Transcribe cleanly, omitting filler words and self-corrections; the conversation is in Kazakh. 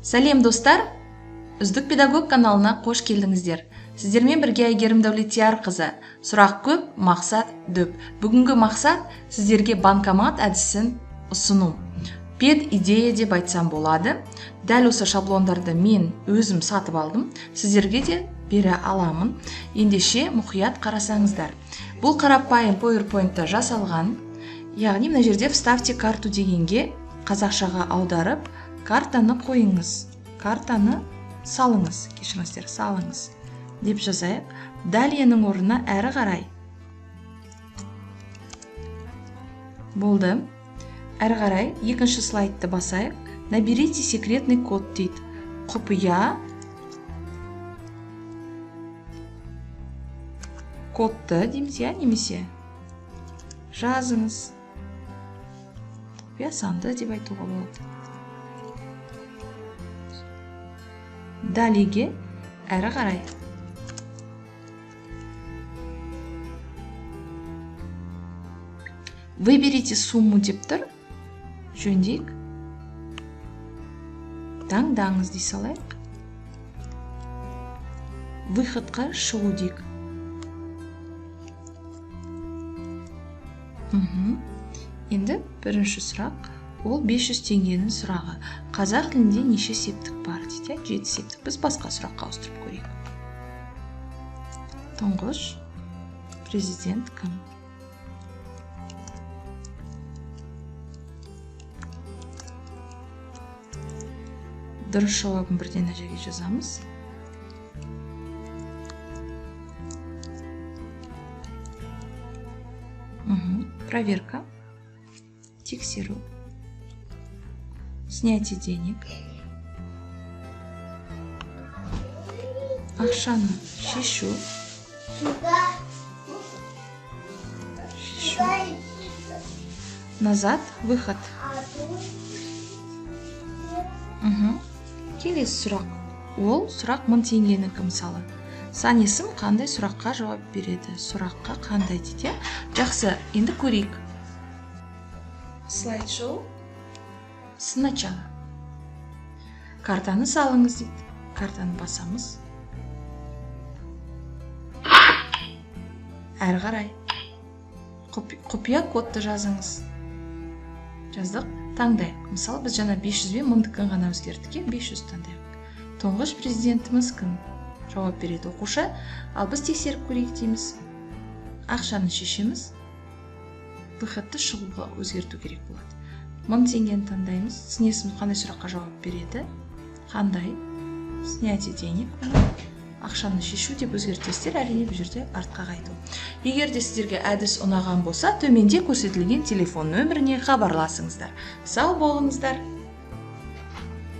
Сәлем достар! Үздік педагог каналына қош келдіңіздер. Сіздермен бірге Әйгерім Дәулетиярқызы. Сұрақ көп, мақсат дөп. Бүгінгі мақсат сіздерге банкомат әдісін ұсыну. Пед идея деп айтсам болады. Дәл осы шаблондарды мен өзім сатып алдым. Сіздерге де бере аламын. Ендеше мұқият қарасаңыздар. Бұл қарапайым PowerPoint-та жасалған. Яғни мына жерде вставьте карту дегенге қазақшаға аударып картаны қойыңыз, картаны салыңыз, кешіріңіздер, салыңыз деп жазайық. Далияның орнына әрі қарай. Болды. Әрі қарай екінші слайдты басайық. Наберите секретный код дейді. Құпия кодты дейміз, иә, немесе жазыңыз. Құпия санды деп айтуға болады. Далеге әрі қарай. Выберите сумму деп тұр. Жөндейік. Таңдаңыз дей салайық. Выходқа шығу дейік. Енді бірінші сұрақ. Ол 500 теңгенің сұрағы. Қазақ тілінде неше септік бар дейді? 7 септік. Біз басқа сұраққа ауыстырып көрейік. Тұңғыш президент кім? Дұрыс жауабын бірден мына жерге жазамыз. Проверка. Тексеру. Снятие денег. Ақшаны шешу. Шешу. Назад, выход. Келесі сұрақ. Ол сұрақ 1000 теңгенікі мысалы. Сан есім қандай сұраққа жауап береді? Сұраққа қандай дейді? Жақсы, енді көрейік. Слайд-шоу сначала. Картаны салыңыз дейді. Картаны басамыз. Әрі қарай. Құпия кодты жазыңыз. Жаздық. Таңдайық. Мысалы, біз жаңа 500 бен 1000-дікін ғана өзгерттік, 500 таңдайық. Тұңғыш президентіміз кім? Жауап береді оқушы. Ал біз тексеріп көрейік дейміз. Ақшаны шешеміз. Выходты шығуға өзгерту керек болады. 1000 теңгені таңдаймыз. Сын есім қандай сұраққа жауап береді? Қандай? Снятие денег. Ақшаны шешу деп өзгертесіздер, әрине бұл жерде артқа қайту. Егер де сіздерге әдіс ұнаған болса, төменде көрсетілген телефон нөміріне хабарласыңыздар. Сау болыңыздар.